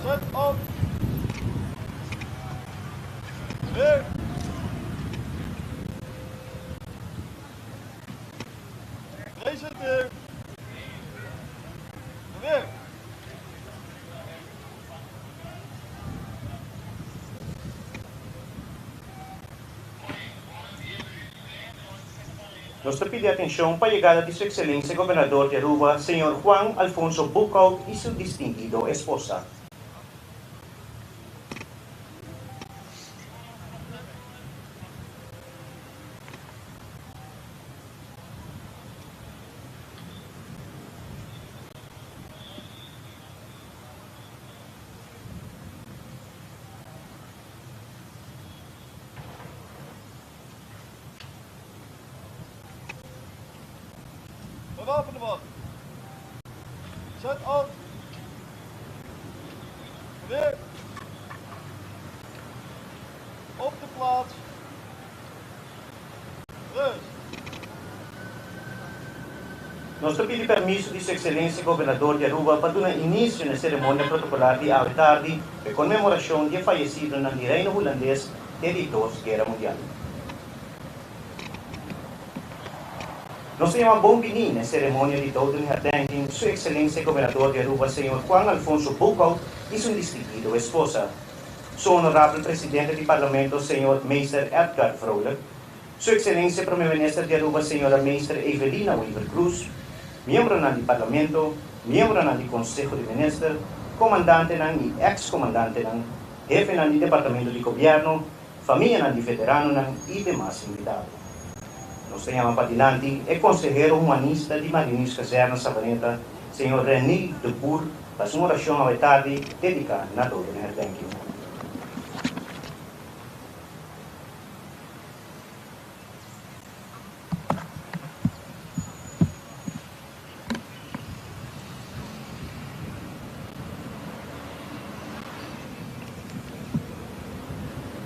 Zet op. Weer. Presenteer. Weer. Nos ta pidi atencion pa yegada di Su Excelencia Gobernador di Aruba, Señor Juan Alfonso Boekhoudt y su distinguido esposa. Bewapende wacht. Zet op. Geweer. Op de plaats. Rust. Nos ta pidi permiso di Su Excelencia Gobernador di Aruba pa duna inicio na e ceremonia protocolar di awe tardi p'e conmemoracion di e fayecidonan di Reino Hulandes te di Dos Guera Mundial. Nos ta yama bon bini na e ceremonia di Dodenherdenking Su Excelencia Gobernador di Aruba Señor Juan Alfonso Boekhoudt y su distinguido esposa, Su Honorabel Presidente di Parlamento Señor Meester Edgar Vrolijk, Su Excelencia Prome Minister di Aruba Señora Meester Evelina Wever-Croes, miembronan di Parlamento, miembronan di Conseho di Minister, comandantenan y ex-comandantenan, hefenan di departamento di Gobierno, famianan di veteranonan y demas invitado. Nos ta yama padilanti e consehero humanista di Marinierskazerne Savaneta, Señor Reny de Boer, pa su oracion awe tardi dedica na Dodenherdenking.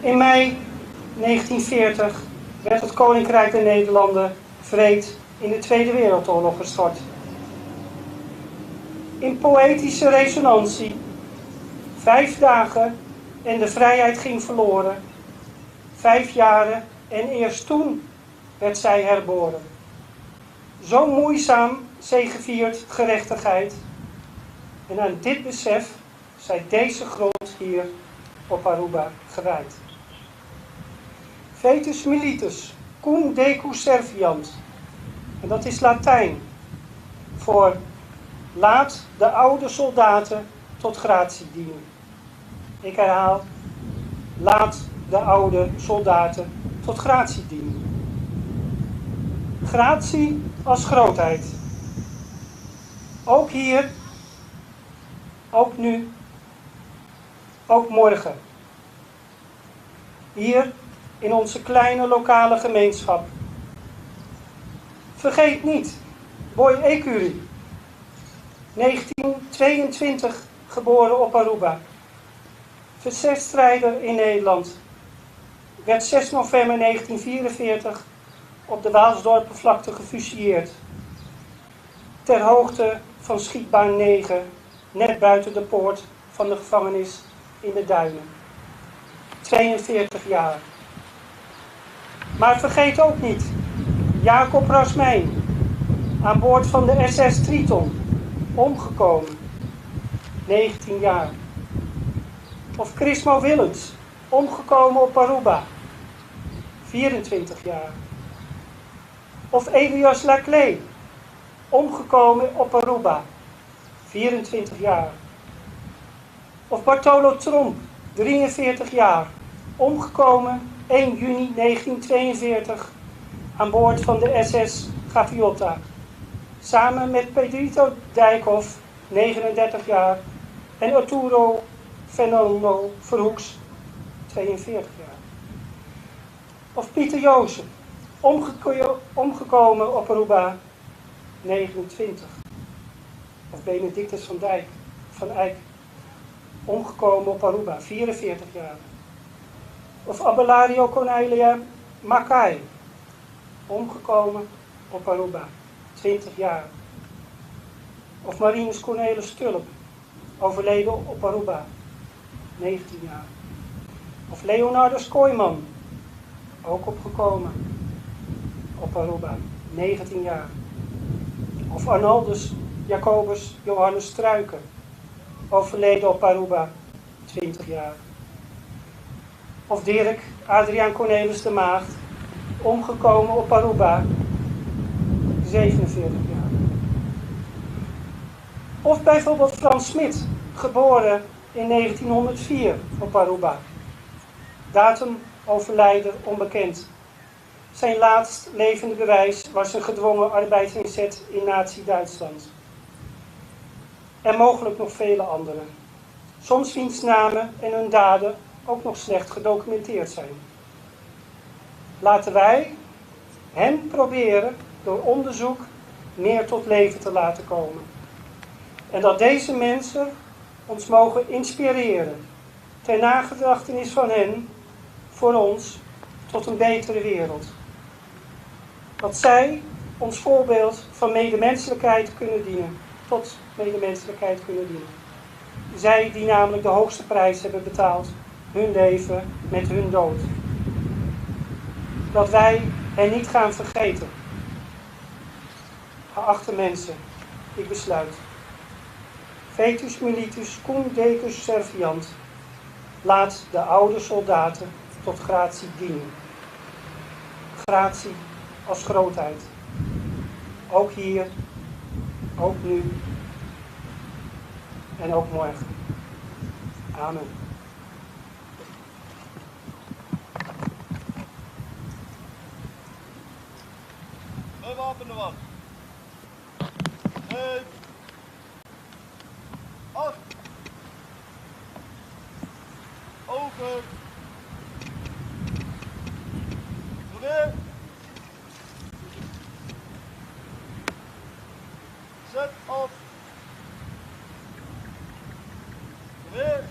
In mei 1940 werd het Koninkrijk der Nederlanden wreed in de Tweede Wereldoorlog gestort. In poëtische resonantie, 5 dagen en de vrijheid ging verloren, 5 jaren en eerst toen werd zij herboren. Zo moeizaam zegeviert gerechtigheid. En aan dit besef zij deze grond hier op Aruba gewijd. Vetus militus, cum decu serviant. En dat is Latijn voor laat de oude soldaten tot gratie dienen. Ik herhaal, laat de oude soldaten tot gratie dienen. Gratie als grootheid. Ook hier, ook nu, ook morgen. Hier in onze kleine lokale gemeenschap. Vergeet niet, Boy Ecury, 1922 geboren op Aruba. Verzetsstrijder in Nederland. Werd 6 november 1944 op de Waalsdorpervlakte gefusilleerd. Ter hoogte van schietbaan 9, net buiten de poort van de gevangenis in de Duinen. 42 jaar. Maar vergeet ook niet Jacob Rasmijn, aan boord van de SS Triton, omgekomen, 19 jaar. Of Chrismo Willens, omgekomen op Aruba, 24 jaar. Of Elias Laclé, omgekomen op Aruba, 24 jaar. Of Bartolo Tromp, 43 jaar, omgekomen 1 juni 1942 aan boord van de SS Gaviota. Samen met Pedrito Dijkhoff, 39 jaar, en Arturo Fernando Verhoeks, 42 jaar. Of Pieter Joosen, omgekomen op Aruba, 29. Of Benedictus van Dijk, van Eyck, omgekomen op Aruba, 44 jaar. Of Abelario Cornelia Mackay, omgekomen op Aruba, 20 jaar. Of Marinus Cornelis Tulp, overleden op Aruba, 19 jaar. Of Leonardus Kooijman, ook opgekomen op Aruba, 19 jaar. Of Arnoldus Jacobus Johannes Struiken, overleden op Aruba, 20 jaar. Of Dirk Adriaan Cornelis de Maagd, omgekomen op Aruba, 47 jaar. Of bijvoorbeeld Frans Smit, geboren in 1904 op Aruba. Datum overlijden onbekend. Zijn laatst levende bewijs was een gedwongen arbeidsinzet in Nazi-Duitsland. En mogelijk nog vele anderen. Soms wiens namen en hun daden ook nog slecht gedocumenteerd zijn. Laten wij hen proberen door onderzoek meer tot leven te laten komen. En dat deze mensen ons mogen inspireren ter nagedachtenis van hen, voor ons, tot een betere wereld. Dat zij ons voorbeeld van medemenselijkheid kunnen dienen, tot medemenselijkheid kunnen dienen. Zij die namelijk de hoogste prijs hebben betaald, hun leven met hun dood. Dat wij hen niet gaan vergeten. Geachte mensen, ik besluit. Vetus militus cum decus serviant. Laat de oude soldaten tot gratie dienen. Gratie als grootheid. Ook hier, ook nu en ook morgen. Amen. Bewapende wacht. 5, 8. Over. Geweer. Zet af. Geweer.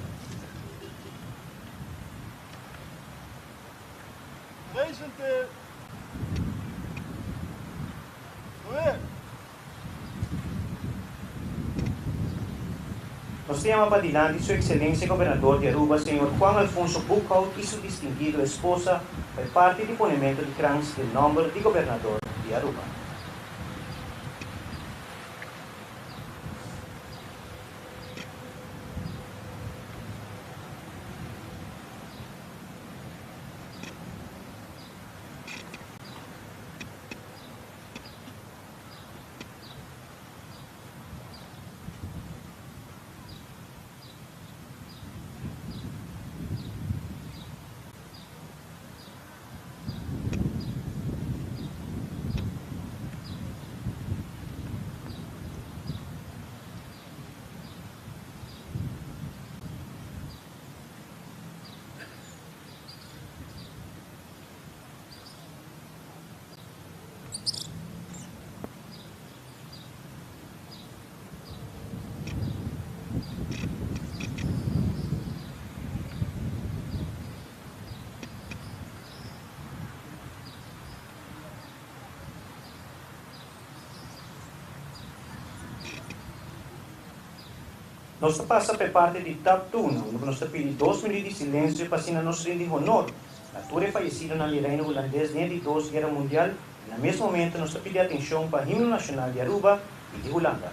Presenteer. Geweer. Nos ta yama padilanti Su Excelencia Gobernador di Aruba, Señor Juan Alfonso Boekhoudt y su distinguido esposa pa parti di ponimento di krans den nomber di Gobernador di Aruba. Nos ta pasa pa e parti di tap 2, unda nos ta pidi 2 minuut di silencio pa asina nos rindi honor na tur e fayecidonan di Reino Hulandes den di 2 Guera Mundial y na mesun momento nos ta pidi atencion pa himno nacional di Aruba y di Hulanda.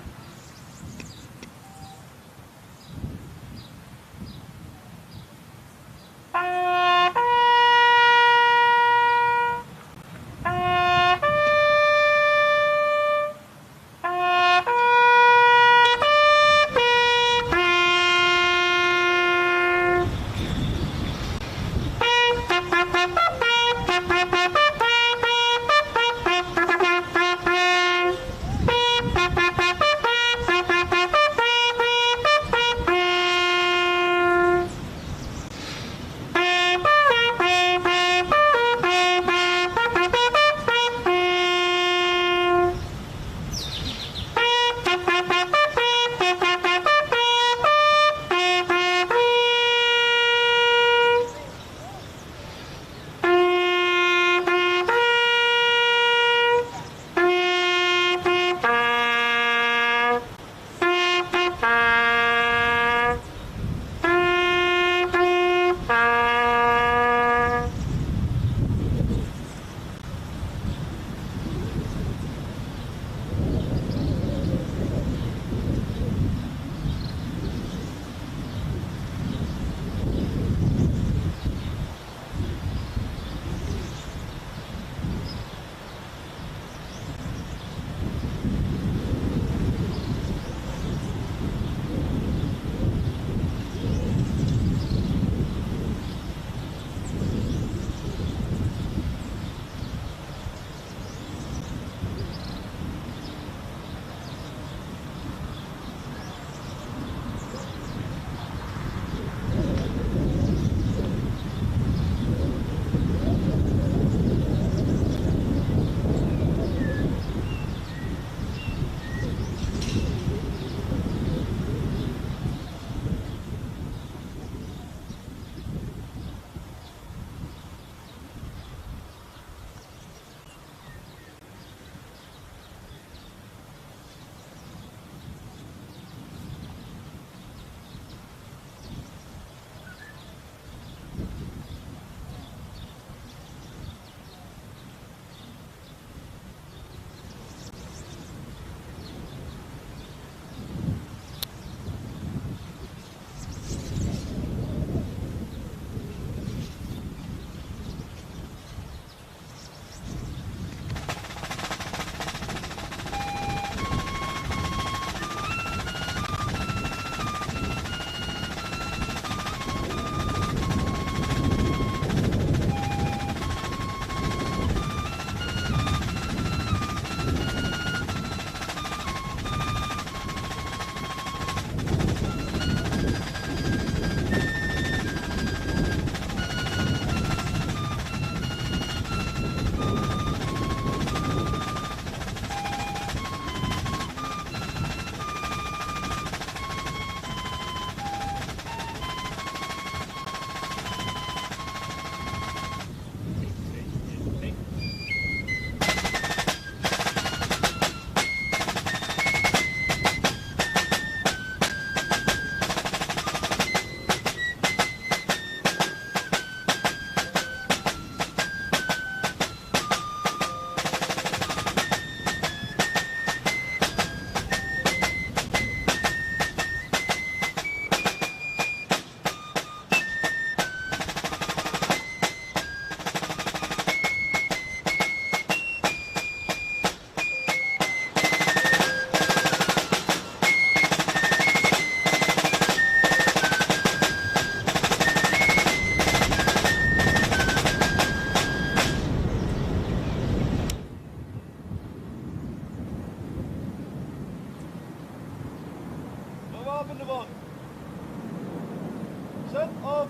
Zet af.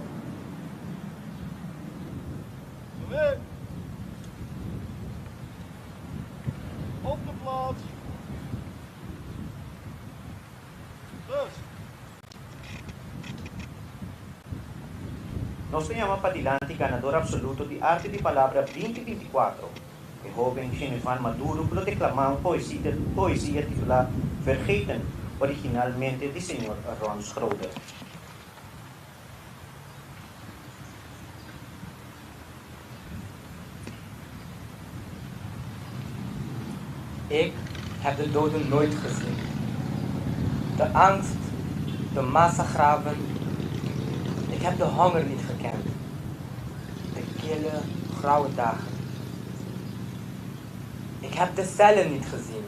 Geweer. Op de plaats. Rust. Nos ta yama padilanti ganador absoluto di Arte di Palabra 2024, e hoben Genevan Maduro ku lo deklamá un poesia titulá Vergeten, originalmente di señor Ron Schroeder. Ik heb de doden nooit gezien. De angst, de massagraven. Ik heb de honger niet gekend. De kille, grauwe dagen. Ik heb de cellen niet gezien.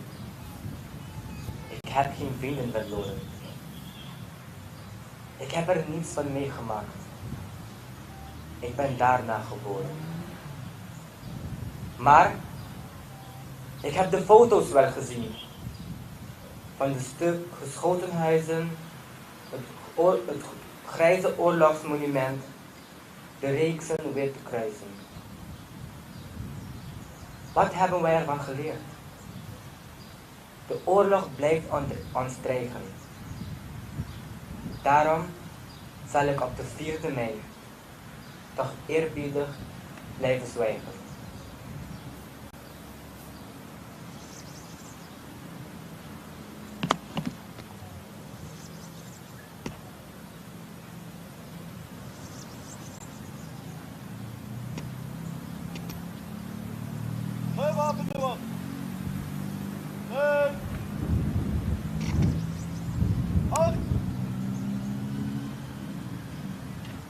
Ik heb geen vrienden verloren. Ik heb er niets van meegemaakt. Ik ben daarna geboren. Maar ik heb de foto's wel gezien. Van de stuk geschoten huizen, het grijze oorlogsmonument, de reeksen witte kruisen. Wat hebben wij ervan geleerd? De oorlog blijft ons dreigen. Daarom zal ik op de 4e mei toch eerbiedig blijven zwijgen. Vuurwapen 2, 8,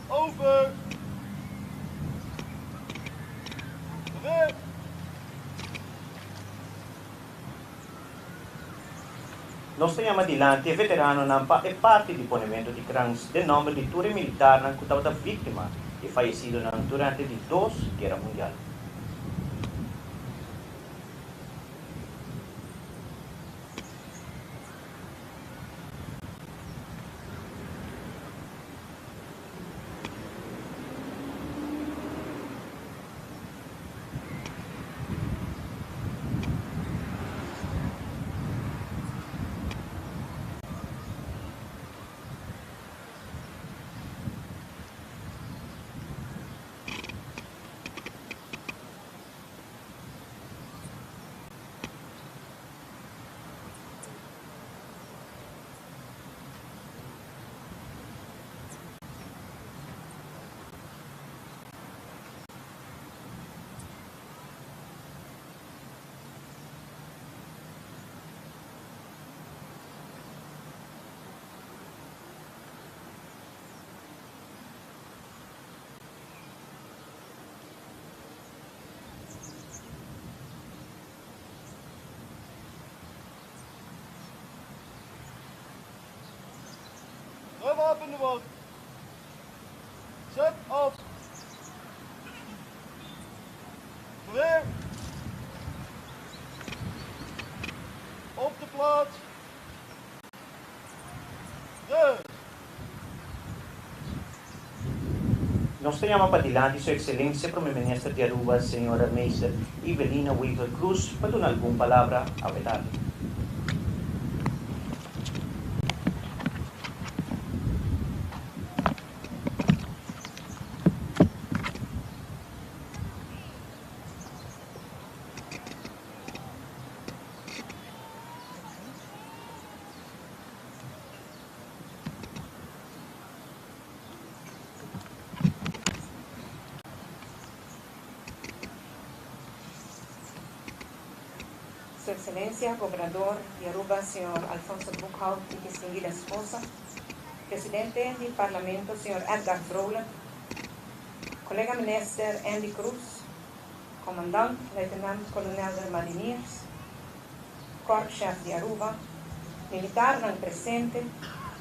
over, geweer. Nos ta yama dilanti e veteranonan pa e parti di ponemento di krans den nomber di tur e militarnan ku tabata víktima i fayesidonan durante di dos Guera Mundial. Vuurwapen de wacht. Zet af. Geweer. Op de plaats. Rust. Nos ta yama padilanti Su Excelencia Prome Minister di Aruba Señora Meester Evelina Wever Croes pa duna algun palabra awe tardi. Su Excelencia, Gobernador di Aruba, señor Alfonso Boekhoudt y distinguida esposa, Presidente di Parlamento, señor Edgar Vrolijk, colega Minister Endy Croes, Commandant, Luitenant-Kolonel der Mariniers, Korpschef di Aruba, militarnan presente,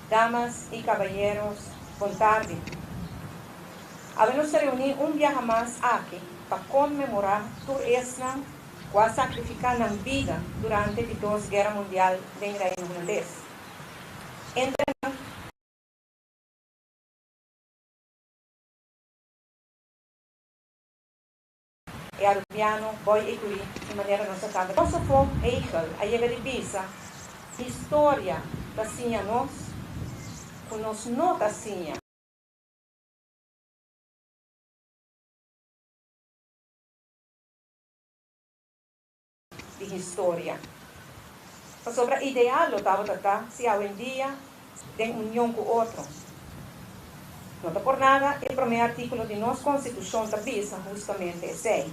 damas y caballeros, bon tardi. Awe nos ta reuni un biaha mas aki pa conmemora tur esnan cu a sacrifica nan bida durante di dos Guera Mundial den Reino Hulandes. Entre nan. E Arubiano Boy Ecury y manera nos a caba. Filosofo Hegel a yega di bisa, Historia ta siña nos cu nos no ta siña di historia. Pasobra ideal lo tabata ta si awendia den union cu otro. No ta por nada e prome articulo di nos Constitucion ta bisa hustamente esey.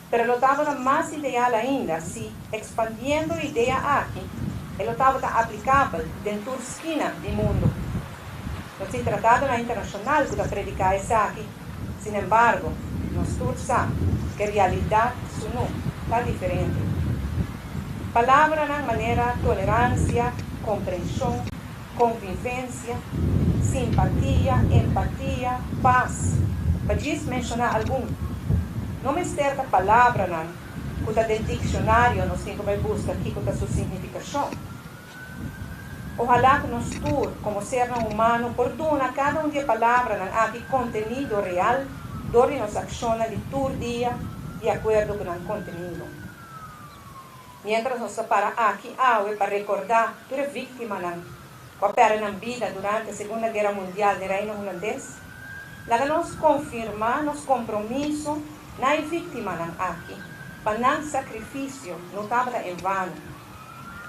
Pero lo tabata mas ideal ainda si, expandiendo e idea aki, e lo tabata aplicabel den tur skina di mundo. Nos tin tratadonan internacional cu ta predica esaki, sinembargo, nos tur sa cu e realidad sunu ta diferente. Palabranan manera tolerancia, comprension, convivencia, simpatia, empatia, pas, pa djis menciona algun. No mester ta palabranan cu ta den diccionario nos tin cu bay busca kico ta su significacion. Ojalá cu nos tur, como sernan humano, por duna cada un di e palabranan aki contenido real dor di nos accionnan di tur dia di acuerdo cu nan contenido. Miéntras nos ta para aki awe pa rekordá tur e víktimanan ku a pèrdè nan bida durante Segunda Guera Mundial den Reino Hulandes, laga nos konfirmá nos kompromiso na e víktimanan aki pa nan sakrifisio no tabata en vano.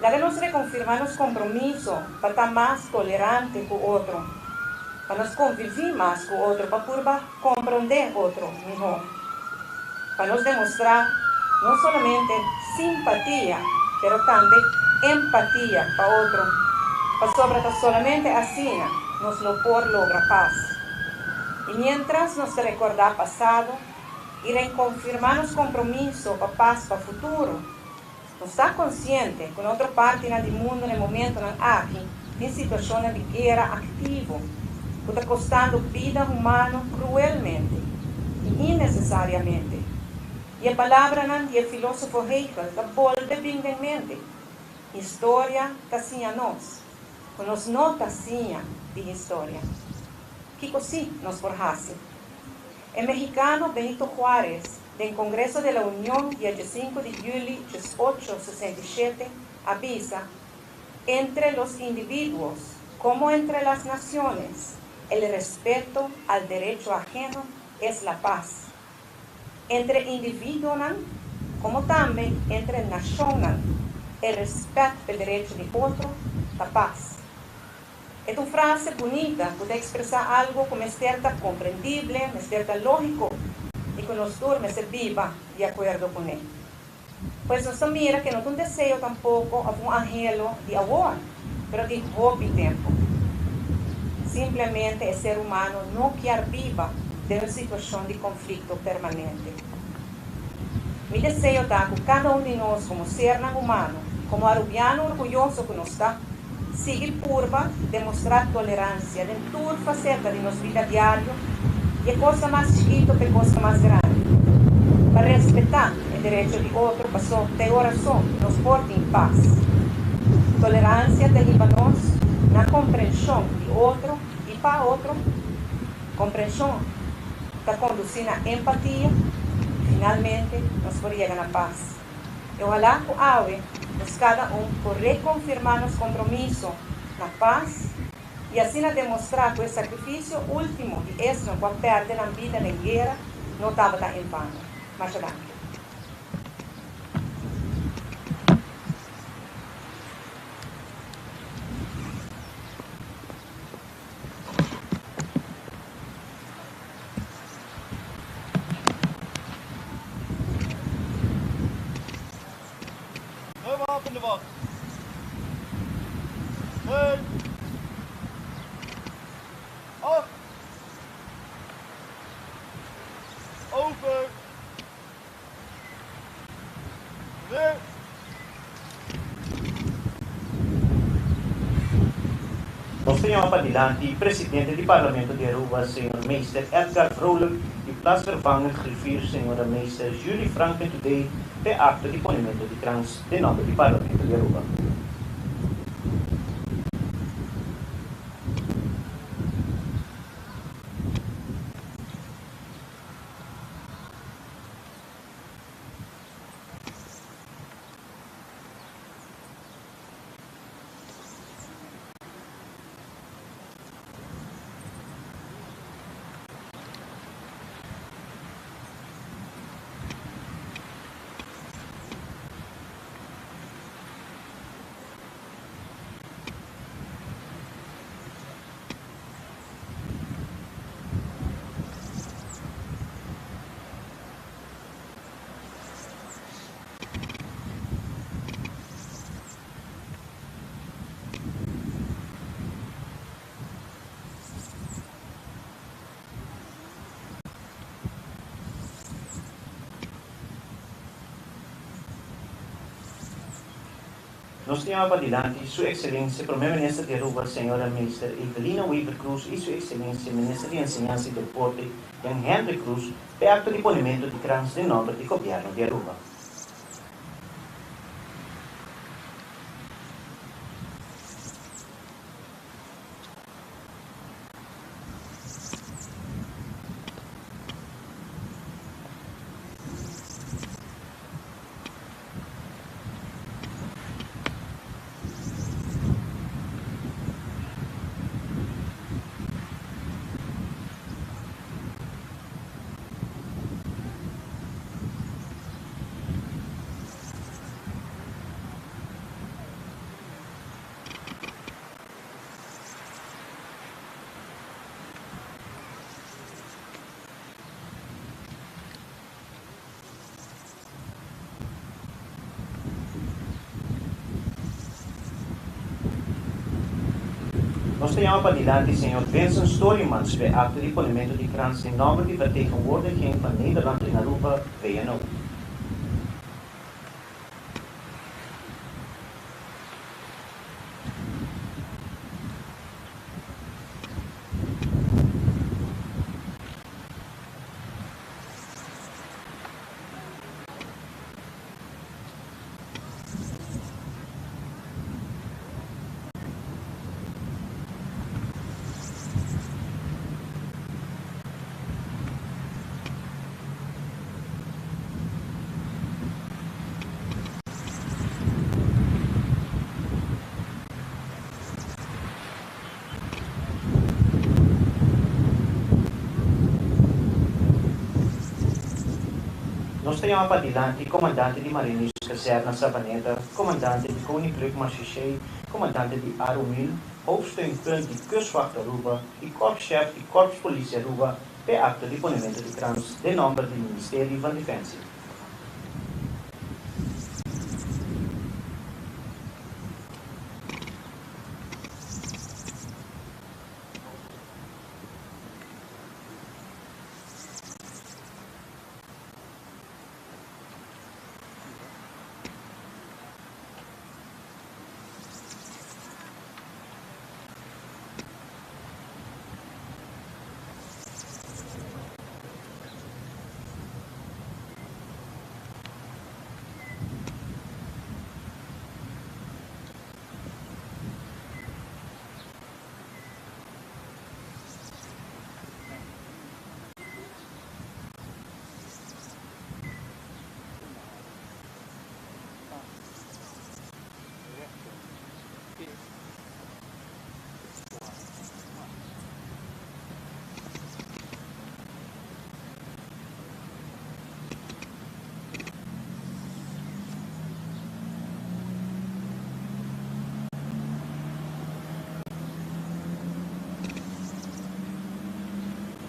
Laga nos rekonfirmá nos kompromiso pa ta mas tolerante ku otro, pa nos konviví mas ku otro, pa purba komprondé otro mihó, pa nos demostrá no solamente simpatia pero tambe empatia pa otro, pasobra ta solamente asina nos lo por logra pas. I miéntras nos ta rekordá pasado i rekonfirmá nos kompromiso pa pas pa futuro, Nos ta konsiente ku na otro partinan di mundu na e momentunan aki tin situashonnan di guera aktivo ku ta kostando bida humano kruelmente i innesesariamente. I e palabranan di e filósofo Hegel ta bolbe bin den mente, Historia ta siña nos ku nos no ta siña di historia. Kiko sí nos por hasi? E mexicano Benito Juárez den Congreso de la Unión dia diesinco di juli 1867 a bisa, Entre los individuos, como entre las naciones, el respeto al derecho ajeno es la paz. Entre individuonan, como tambe entre nacionnan, e respet p'e derecho di otro ta paz. E ta un frase bunita ku ta ekspresá algu ku mester ta komprendible, mester ta lógiko i ku nos tur mester biba di akuerdo kuné. Pues nos ta mira ku no ta un deseo tampoko òf un anhelo di awor, pero di hopi tempu. Simplemente e ser humano no kier biba den un situashon di konflikto permanente. Mi deseo ta ku kada un di nos komo sernan humano, komo arubiano orguyoso ku nos ta, sigui purba demostrá toleransia den tur faseta di nos bida diario, di e kosnan mas chikito pa e kosnan mas grandi, pa respetá e derecho di otro paso ta e ora so nos por tin pas. Toleransia ta hiba nos na komprenshon di otro i pa otro. Komprenshon ta kondusí na empatia i finalmente nos por yega na pas. I ohalá ku awe nos kada un por rekonfirmá nos kompromiso na pas i asina demostrá ku e sakrifisio último di esnan ku a pèrdè nan bida den guera no tabata en vano. Masha danki. Gewapende wacht. 2, 8, over, Weer. Nos ta yama padilanti Presidente di Parlamento di Aruba Señor Meester Edgar Vrolijk y Plaatsvervangend Griffier Señora Meester Julie Franken Today p'e acto di ponimento di krans den nomber di Parlamento di Aruba. Nos ta yama padilanti Su Excelencia Prome Minister di Aruba Señora Minister Evelina Wever-Croes y Su Excelencia Minister di Enseñansa y Deporte Jan Hendrik Croes p'e acto di ponimento di krans den nomber di Gobierno di Aruba. Nos ta yama padilanti señor Vincent Storimans p'e acto di ponimento di krans den nomber di Vertegenwoordiging van Nederland in Aruba, VNO. Nos ta yama padilanti Comandante di Mariniers Kazerne Savaneta, Comandante di Koninklijk Marechaussee, Comandante di Arumil, Hoofdsteunpunt di Kustwacht Aruba y Korpschef di Korpspolitie Aruba p'e acto di ponimento di krans den nomber di Ministerio van Defensie.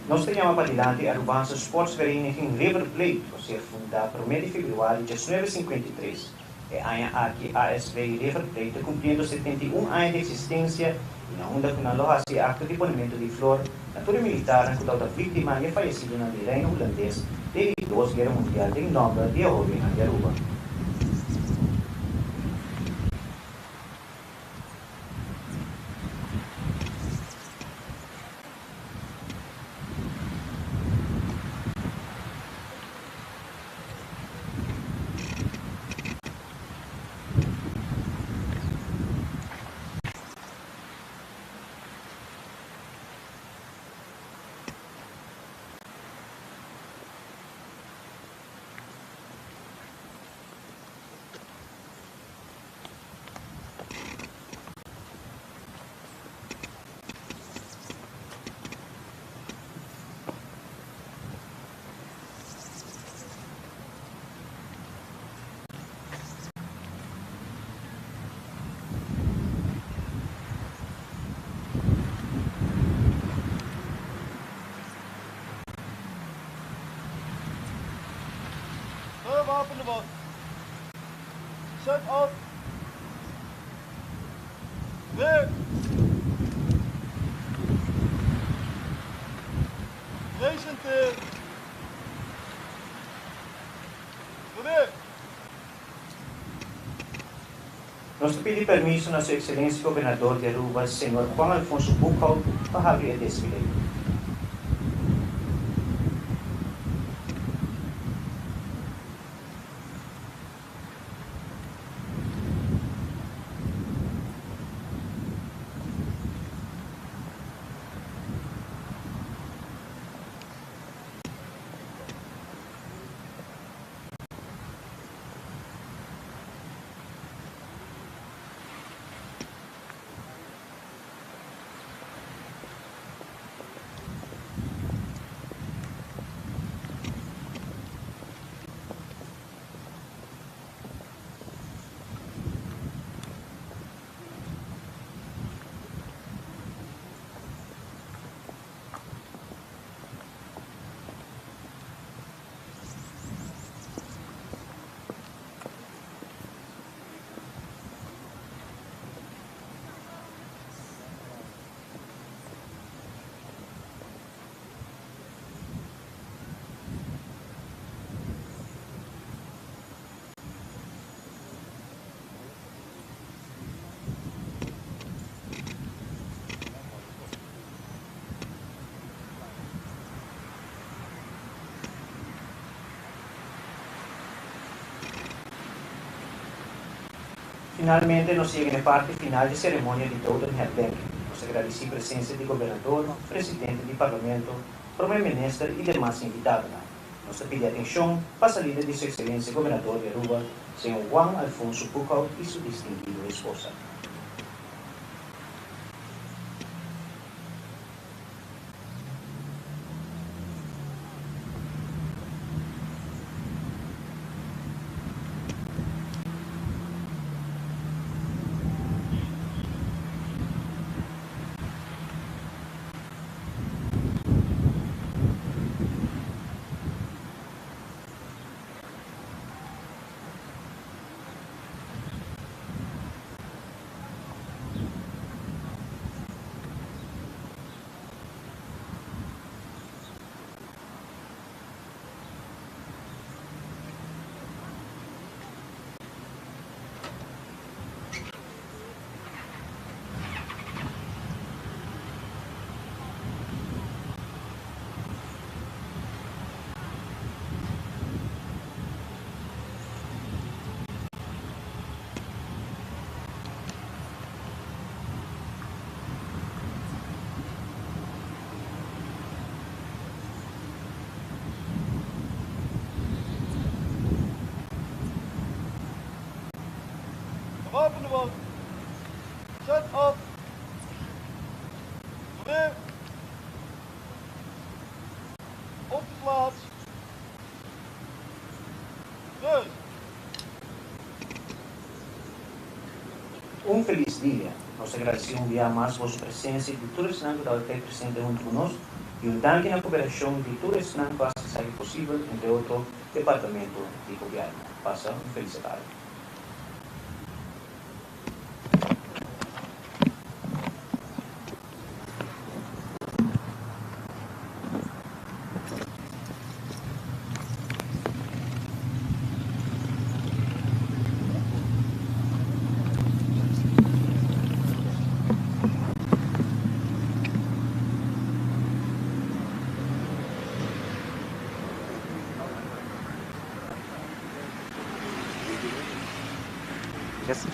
Nos ta yama padilanti Arubaanse Sportsvereniging River Plate ku a ser fundá promé di febrüari 1953. E aña aki ASV River Plate ta kumpliendo 71 aña di eksistensia i na unda ku nan lo hasi e akto di ponementu di flor na tur e militarnan ku tabata víktima i e fayesidonan di Reino Hulandes den di Dos Guera Mundial den nòmber di e hóbennan di Aruba. Gewapende wacht. Zet af. Weer. Presenteer. Probeer. Nos Nos ta pidi permiso na Su Excelencia Gobernador di Aruba, Señor Juan Alfonso Boekhoudt pa habri e desfile. Finalmente nos yega na e parti final di ceremonia di dodenherdenking. Nos ta gradici presencia di Gobernador, Presidente di Parlamento, Prome Minister y demas invitadonan. Nos ta pidi atencion pa salida di Su Excelencia Gobernador di Aruba, Señor Juan Alfonso Boekhoudt y su distinguido esposa. Gewapende wacht. Zet af. Geweer. Op de plaats. Rust. Un feliz dia. Nos ta gradici un bia mas boso presencia y di tur esnan cu tabata tey presente hunto cu nos y un danki na cooperacion di tur esnan cu haci esaki posibel, entre otro Departamento di Gobierno. Pasa un feliz atardi. Yes.